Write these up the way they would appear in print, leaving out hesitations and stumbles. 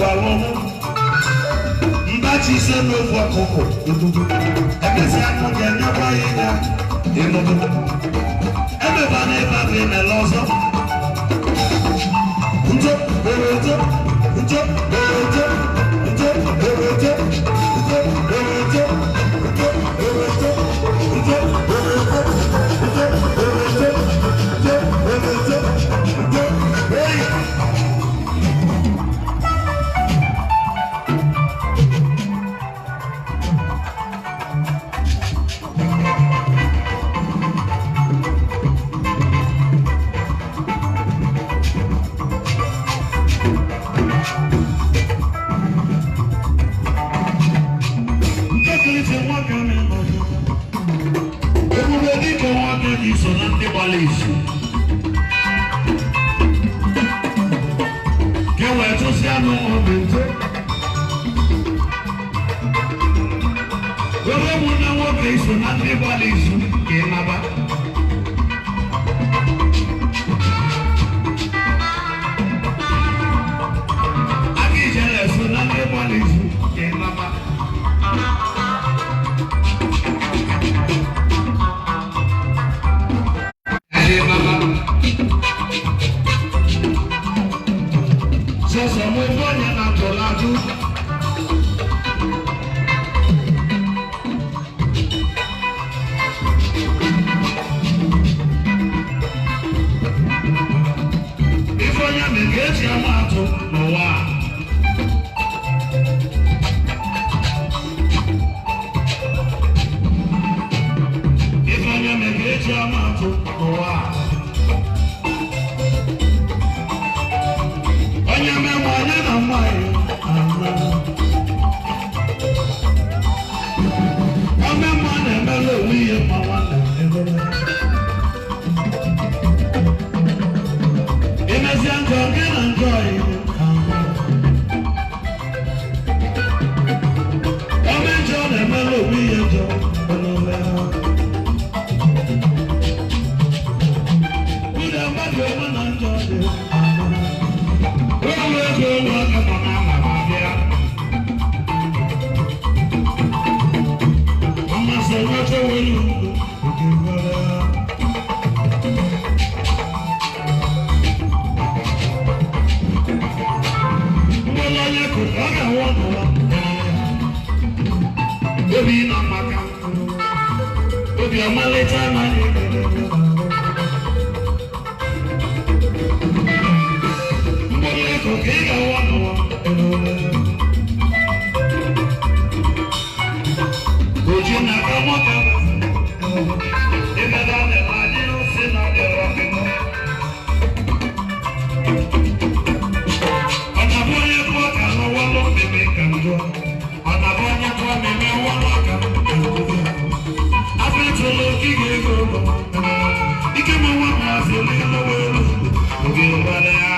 gwara mụ mbachi ise n'ofu ọkụkụ emesịa mụ ga-enyekwa ya ya ịnụnụ emeba na ebe ahụ emela ọzọ nje oroje nje oroje nje oroje nje oroje nje oroje nje oroje nje oroje nje oroje nje hey. Ebube dike nwoke ji so na ndị gbara izu ka e wee tụsịa n'ụlọ nje were ụmụnne nwoke iso na ndị gbara izu ka ị naba. Aka ijele so na ndị gbara izu ka ị naba. Sọsọ mo fọyín na tọ́lájú. Ifeonye mi ga-eji ama atụ n'ụwa a. Ifeonye mi ga-eji ama atụ n'ụwa a. Onye mmenwe onye na nwanyị ome mma na-emela onwe ihe mma nwanne imezie njọ gị na njọ ome njọ na-emela onwe ihe njọ onome ụlọ mmadụ onwe na njọ dị. Obi ọmalịcha anaghị mkpụrụ ego ka ị ga-awa n'ụwa. Oji na-aka nwoke imeda na-eme anyị si na dịrọ ọkụkọ. Ọ na-abụ onye kụọ ka n'ụwa mmemme ka njọ. Ọ na-abụ onye kụọ mmemme nwa ka njọ. Afọ ịtụlụ ogige ego ike ma nwa maazị n'elu elu oge gbara ya.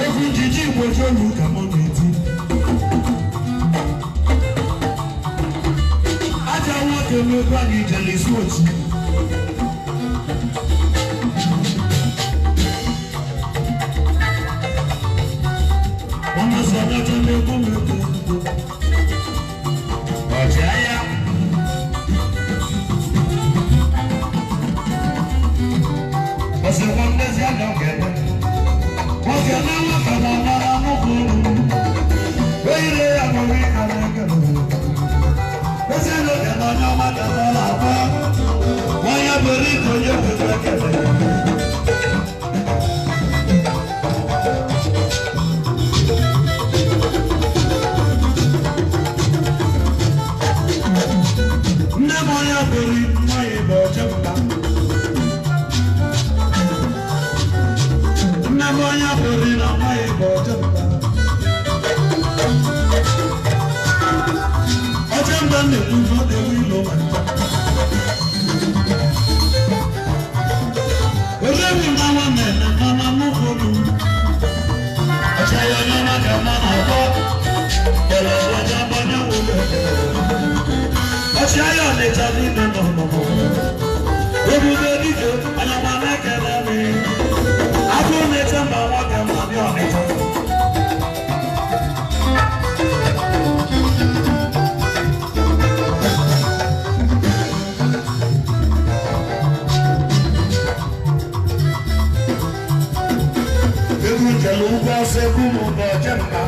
Egwu njiji Igbo jolu ka mụ na-eti. Aja nwoke mmekwa anyị jere isi otu. Ọmọ sọ̀rọ̀ tó lè kú mi kú. Ọ̀chịagha. Ọ̀sìnkwa ndezi aga ga-eme. Nwoke na nwata na ọmara nnukwu olu. Eyire ya nwere ịka na-eke n'obodo. Ezi n'oge na onye ọma ka ọ na-akpọ. Onye bụrụ ike onye kwere ekele. Nne m onye bụrụ nwaanyị bụ ọchọpụta. Nne m onye bụrụ na nwaanyị bụ ọchọpụta. Ọchọmba na-ekwu ife ọ na-ewu ilo ma ncha. Olewu na nwa na-eme nọ na nnukwu olu. Ọchịagha onye ọma ka mma na-akpọ. Kele ọjọọ onye nwụrụ ekele. Ọchịagha Ọnịcha niile nọ n'ọgbọ. Ebube dike onye ọma na-ekele m. Agụ na-eche mba nwoke ma dị Ọnịcha. Egwu njelu ugwu ọsọ egwu m bụ ojemba.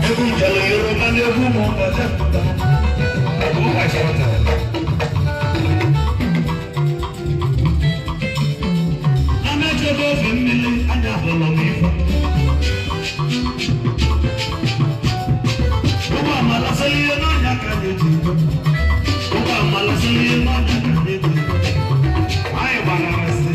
Egwu njelu Yoruba na egwu m bụ ojemba. Egwu gbachara. Na mechebe ofe mmiri anya hụrụ m ife. Ụgbọ amala sịrị ihe n'ọnya ka anyị ji ibe. Ụgbọ amala sịrị ihe n'ọnya ka anyị ji ibe. Anyị gbara sị.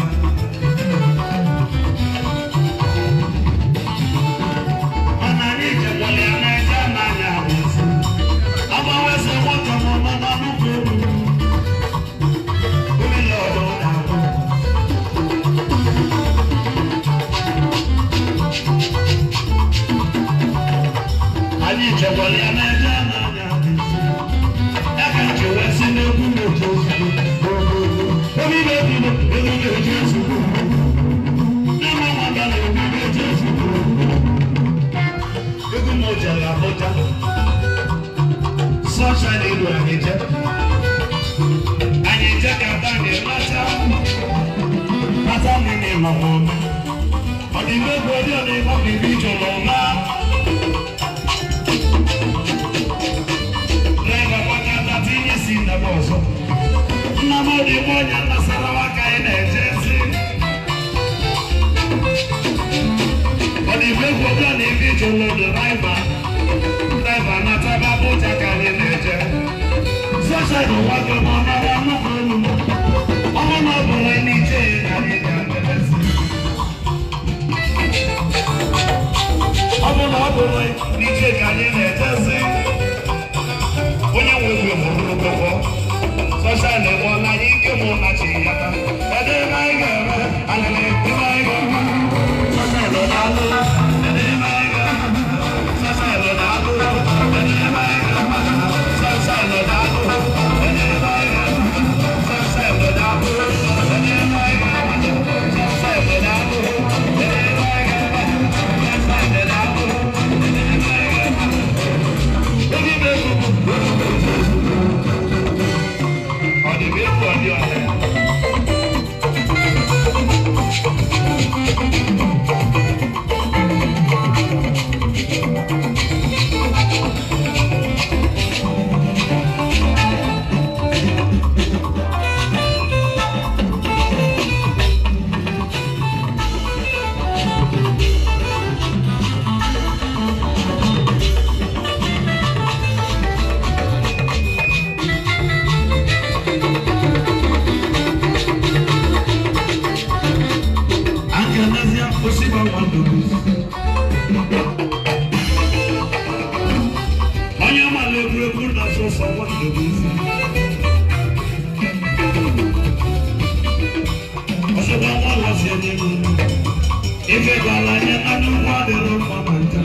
Mana anyị jekwara ya na-eje n'anya ahụ. Agbanwe sị nwoke m nọ na nnukwu elu. Mmiri ọdụ na-ahụ. Anyị chekwara ya na-eje n'anya ahụ. Ya ka nche wee sị n'egwu na-eje ozugbo. Emume ebido, egwu na-eje ozugbo. Nne m nwata na egwu na-eje ozugbo. Egwu m jere Abuja. Sunshine ilu anyị je. Anyị je ka ata anyị mata. Mata mmiri nọ n'ome. Ọ dị mgbe egwu ọdị ọ dị ibe ijụrụ ụma. Driver gbakọta tinye isi ndebe ọzọ. Nna m dị mgbe onye Nasarawa ka anyị na-eje si. Ọ dị mgbe egwu ọdị ọ dị ibe ijụrụ driver. Driver nataba Abuja ka anyị na-eje. Sunshine ụwa gị ma ọ nara nnukwu olu. Ọ bụ na ọ bụrụ n'ije ka anyị ga-emebezi. Ọ bụ na ọ bụrụ n'ije ka anyị na-ejezi. Onye nwe egwu mụrụ ụgwọ. Sunshine bụ na anyị ike mụ na chi ya taa. Kedu ebe anyị ga-eme? Alele, ebe anyị ga-eme? Sunshine na-alụ. Kedu ebe anyị ga-eme? Sunshine na-alụ. Kedu ebe anyị ga-eme? Sunshine na-alụ. Kedu ebe anyị ga-eme? Sunshine na-alụ. Kedu ebe anyị ga-eme? Sunshine na-alụ. Kedu ebe anyị ga-eme? Sunshine na-alụ. Kedu ebe anyị ga-eme? Egwu m egwu m, egwu m eji ezigbo. Ọ dị m egwu ọ dị ọha. ụsọ nwanne bụ isi. Ọsọkwa nwa lọsi enye m ife gwara anya na nnukwu adịrị mma ma nta.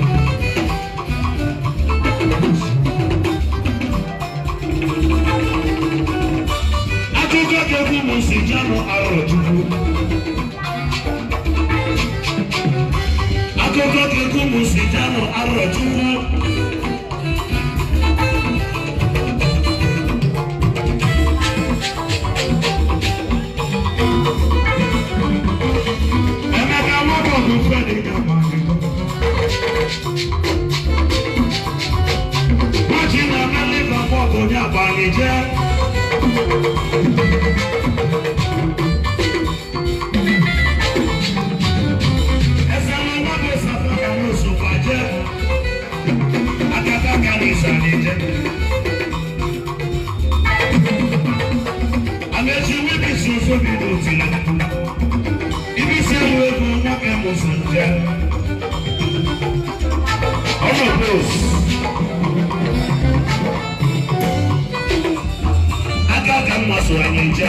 Akụkọ ka egwu m si janụ arọ Chukwu. Akụkọ ka egwu m si janụ arọ Chukwu. Emeka nwata bụ Fred ga-agba Nwachi na-eme Liverpool bụ onye abalị jee. Aka ka mma so anyị nje.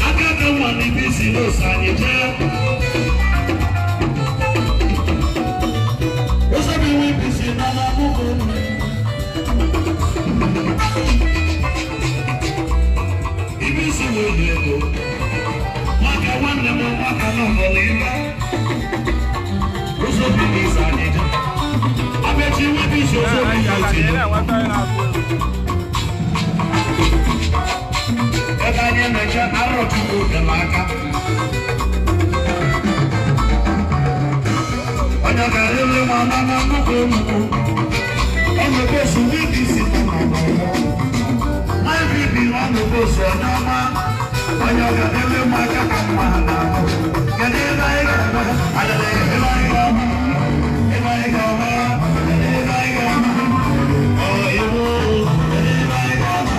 Aka ka mma na ibi si n'ose anyị jee. Ụzọ bụ iwe ibi si na na mụbụ. Ibi si wee dị ego. Nwaka nwanne m nwaka nọ n'ụlọ ebe. Ụzọ bụ ibi si anyị jee. Abechi iwe ibi si ụzọ bụ ibi si ebe anyị na-eche arọchukwu dị m aka. Onye ga-eriri nwa na na nnukwu nnukwu. Ọ na-ebosu BBC nọ n'ọgbọ. Nwa bibi ọ na-ebosu onye ọma. Onye ga-eriri nwa aka ka mma na-ahụ. Kedu ebe anyị ga-eme? Adịrị ebe anyị ga-ama. Ebe anyị ga-ama. Kedu ebe anyị ga-ama? Ọ ewo. Kedu ebe anyị ga-ama?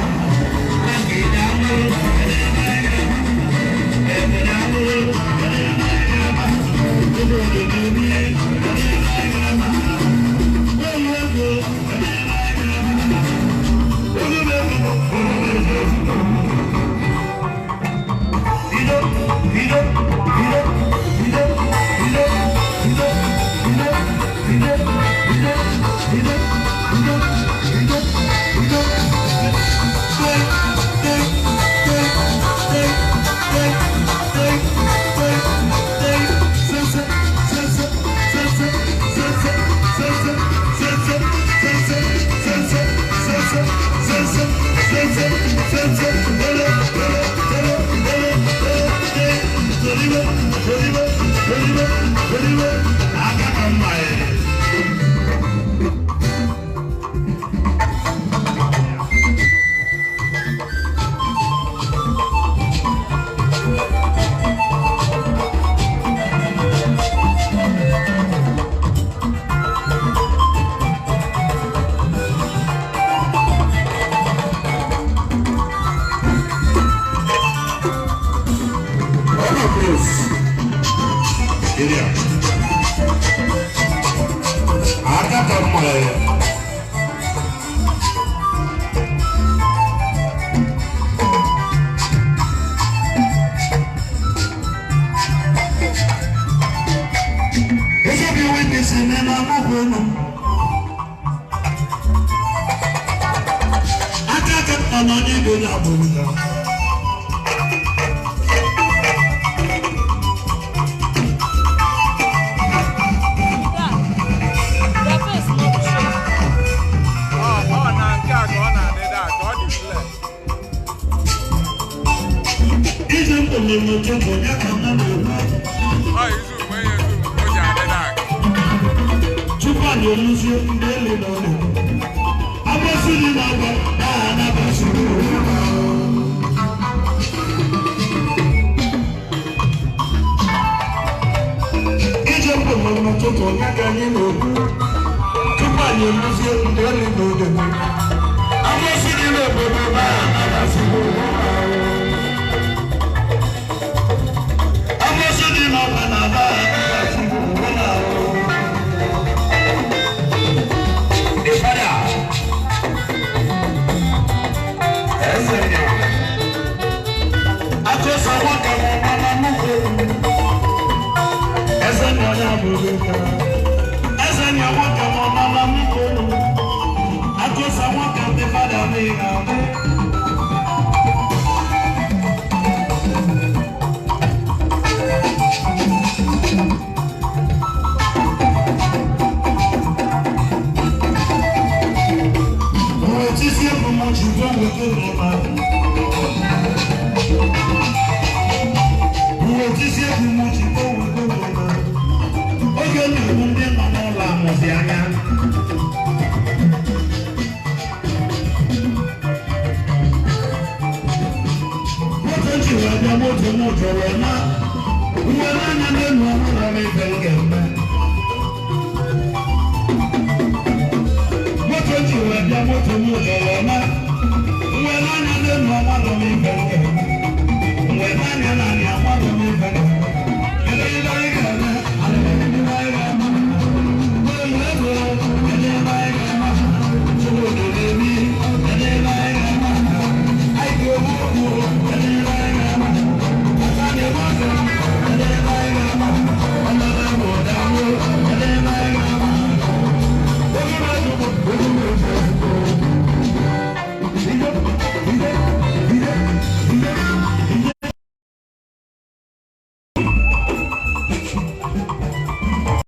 ya. Eze nya nwoke m nọ na nnukwu olu. Akụsa nwoke ndị fada n'ihe adị. Mgbe tisi egwu m ji gwa nwoke n'ụlọ. Mgbe tisi egwu m ji gwa nwoke n'ụlọ. Oge na-egbu ndị nọ n'ụlọ amụzi anya. Moto ji wee bịa moto m jụrụ na nwere anya n'elu ọhụrụ m ife m ga-eme. Moto ji wee bịa moto m jụrụ na nwere anya n'elu ọhụrụ m ife m ga-eme. Nwere anya naanị amadụ m ife m